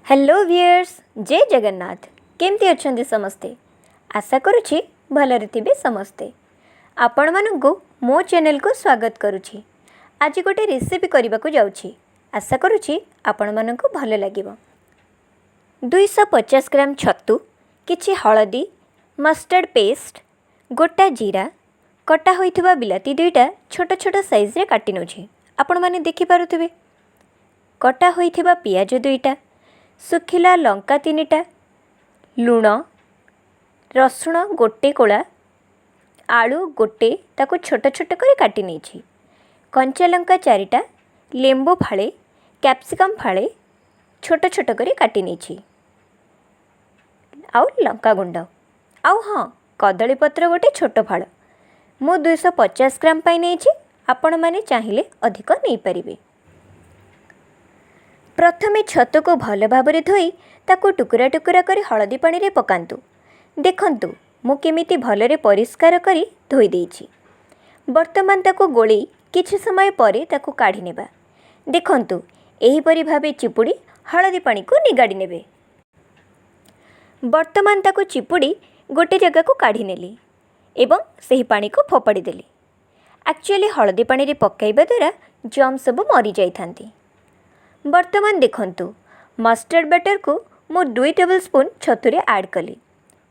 Hello viewers, ଜୟ ଜଗନ୍ନାଥ। କେମିତି ଅଛନ୍ତି ସମସ୍ତେ? ଆଶା କରୁଛି ଭଲରେ ଥିବେ ସମସ୍ତେ। ଆପଣମାନଙ୍କୁ ମୋ ଚ୍ୟାନେଲକୁ ସ୍ୱାଗତ କରୁଛି। ଆଜି ଗୋଟେ ରେସିପି କରିବାକୁ ଯାଉଛି, ଆଶା କରୁଛି ଆପଣମାନଙ୍କୁ ଭଲ ଲାଗିବ। 250 ଗ୍ରାମ ଛତୁ, କିଛି ହଳଦୀ, ମଷ୍ଟାର୍ଡ଼ ପେଷ୍ଟ, ଗୋଟା ଜିରା, କଟା ହୋଇଥିବା ବିଲାତି ଦୁଇଟା ଛୋଟ ଛୋଟ ସାଇଜ୍ରେ କାଟି ନେଉଛି, ଆପଣମାନେ ଦେଖିପାରୁଥିବେ। କଟା ହୋଇଥିବା ପିଆଜ ଦୁଇଟା, ଶୁଖିଲା ଲଙ୍କା ତିନିଟା, ଲୁଣ, ରସୁଣ ଗୋଟେ କୋଳା, ଆଳୁ ଗୋଟେ, ତାକୁ ଛୋଟ ଛୋଟ କରି କାଟି ନେଇଛି, କଞ୍ଚା ଲଙ୍କା ଚାରିଟା, ଲେମ୍ବୁ ଫାଳେ, କ୍ୟାପ୍ସିକମ୍ ଫାଳେ ଛୋଟ ଛୋଟ କରି କାଟି ନେଇଛି, ଆଉ ଲଙ୍କା ଗୁଣ୍ଡ, ଆଉ ହଁ, କଦଳୀ ପତ୍ର ଗୋଟେ ଛୋଟ ଫାଳ। ମୁଁ 250 ଗ୍ରାମ ପାଇଁ ନେଇଛି, ଆପଣମାନେ ଚାହିଁଲେ ଅଧିକ ନେଇପାରିବେ। ପ୍ରଥମେ ଛତୁକୁ ଭଲ ଭାବରେ ଧୋଇ ତାକୁ ଟୁକୁରା ଟୁକୁରା କରି ହଳଦୀ ପାଣିରେ ପକାନ୍ତୁ। ଦେଖନ୍ତୁ, ମୁଁ କେମିତି ଭଲରେ ପରିଷ୍କାର କରି ଧୋଇ ଦେଇଛି। ବର୍ତ୍ତମାନ ତାକୁ ଗୋଳେଇ କିଛି ସମୟ ପରେ ତାକୁ କାଢ଼ି ନେବା। ଦେଖନ୍ତୁ, ଏହିପରି ଭାବେ ଚିପୁଡ଼ି ହଳଦୀ ପାଣିକୁ ନିଗାଡ଼ି ନେବେ। ବର୍ତ୍ତମାନ ତାକୁ ଚିପୁଡ଼ି ଗୋଟେ ଜାଗାକୁ କାଢ଼ି ନେଲି ଏବଂ ସେହି ପାଣିକୁ ଫୋପାଡ଼ି ଦେଲି। ଆକ୍ଚୁଆଲି ହଳଦୀ ପାଣିରେ ପକାଇବା ଦ୍ୱାରା ଜର୍ମ ସବୁ ମରିଯାଇଥାନ୍ତି। ବର୍ତ୍ତମାନ ଦେଖନ୍ତୁ, ମଷ୍ଟାର୍ଡ଼ ବ୍ୟାଟରକୁ ମୁଁ 2 ଟେବୁଲ୍ ସ୍ପୁନ୍ ଛତୁରେ ଆଡ଼୍ କଲି,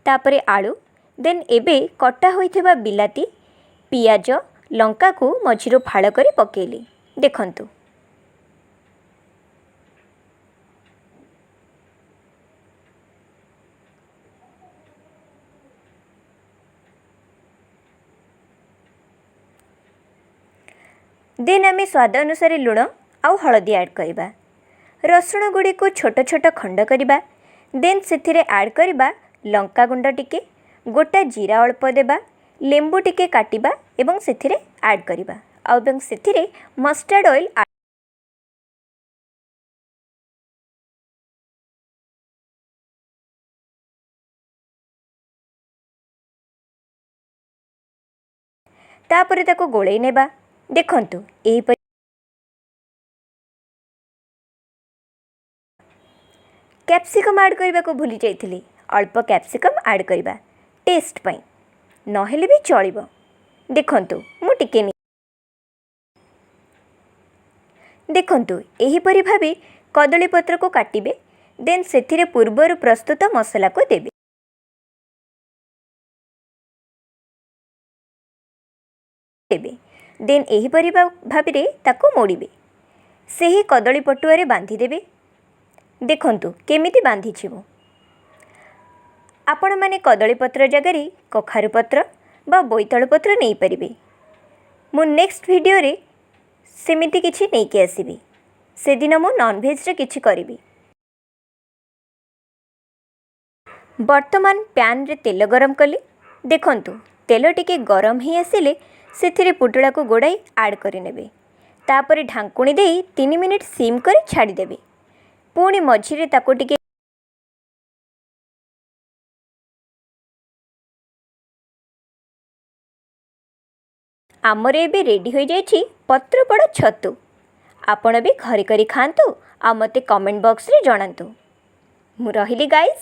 ତାପରେ ଆଳୁ, ଦେନ୍ ଏବେ କଟା ହୋଇଥିବା ବିଲାତି, ପିଆଜ, ଲଙ୍କାକୁ ମଝିରୁ ଫାଳ କରି ପକାଇଲି। ଦେଖନ୍ତୁ। ଦେନ୍ ଆମେ ସ୍ୱାଦ ଅନୁସାରେ ଲୁଣ ଆଉ ହଳଦୀ ଆଡ଼୍ କରିବା। ରସୁଣ ଗୁଡ଼ିକୁ ଛୋଟ ଛୋଟ ଖଣ୍ଡ କରିବା। ଦେନ୍ ସେଥିରେ ଆଡ଼୍ କରିବା ଲଙ୍କା ଗୁଣ୍ଡ ଟିକେ, ଗୋଟା ଜିରା ଅଳ୍ପ ଦେବା, ଲେମ୍ବୁ ଟିକେ କାଟିବା ଏବଂ ସେଥିରେ ଆଡ଼୍ କରିବା ଆଉ ଏବଂ ସେଥିରେ ମଷ୍ଟାର୍ଡ଼ ଅଏଲ୍। ତାପରେ ତାକୁ ଗୋଳେଇ ନେବା। ଦେଖନ୍ତୁ, ଏହିପରି। କ୍ୟାପ୍ସିକମ୍ ଆଡ଼୍ କରିବାକୁ ଭୁଲି ଯାଇଥିଲି। ଅଳ୍ପ କ୍ୟାପ୍ସିକମ୍ ଆଡ଼୍ କରିବା ଟେଷ୍ଟ ପାଇଁ, ନହେଲେ ବି ଚଳିବ। ଦେଖନ୍ତୁ, ମୁଁ ଟିକେ ଦେଖନ୍ତୁ, ଏହିପରି ଭାବେ କଦଳୀ ପତ୍ରକୁ କାଟିବେ। ଦେନ୍ ସେଥିରେ ପୂର୍ବରୁ ପ୍ରସ୍ତୁତ ମସଲାକୁ ଦେବେ। ଦେନ୍ ଏହିପରି ଭାବରେ ତାକୁ ମୋଡ଼ିବେ, ସେହି କଦଳୀ ପଟୁଆରେ ବାନ୍ଧିଦେବେ। ଦେଖନ୍ତୁ କେମିତି ବାନ୍ଧିଛି ମୁଁ। ଆପଣମାନେ କଦଳୀ ପତ୍ର ଜାଗାରେ କଖାରୁ ପତ୍ର ବା ବୋଇତାଳୁ ପତ୍ର ନେଇପାରିବେ। ମୁଁ ନେକ୍ସଟ ଭିଡ଼ିଓରେ ସେମିତି କିଛି ନେଇକି ଆସିବି। ସେଦିନ ମୁଁ ନନଭେଜରେ କିଛି କରିବି। ବର୍ତ୍ତମାନ ପ୍ୟାନ୍ରେ ତେଲ ଗରମ କଲି। ଦେଖନ୍ତୁ, ତେଲ ଟିକେ ଗରମ ହେଇ ଆସିଲେ ସେଥିରେ ପୁଟୁଳାକୁ ଗୋଡ଼ାଇ ଆଡ଼୍ କରିନେବେ। ତାପରେ ଢାଙ୍କୁଣୀ ଦେଇ 3 ମିନିଟ୍ ସିମ୍ କରି ଛାଡ଼ିଦେବେ। ପୁଣି ମଝିରେ ତାକୁ ଟିକେ ଆମର ଏବେ ରେଡ଼ି ହୋଇଯାଇଛି ପତ୍ରପୋଡ଼ା ଛତୁ। ଆପଣ ବି ଘରେ କରି ଖାଆନ୍ତୁ ଆଉ ମୋତେ କମେଣ୍ଟ ବକ୍ସରେ ଜଣାନ୍ତୁ। ମୁଁ ରହିଲି ଗାଇସ୍।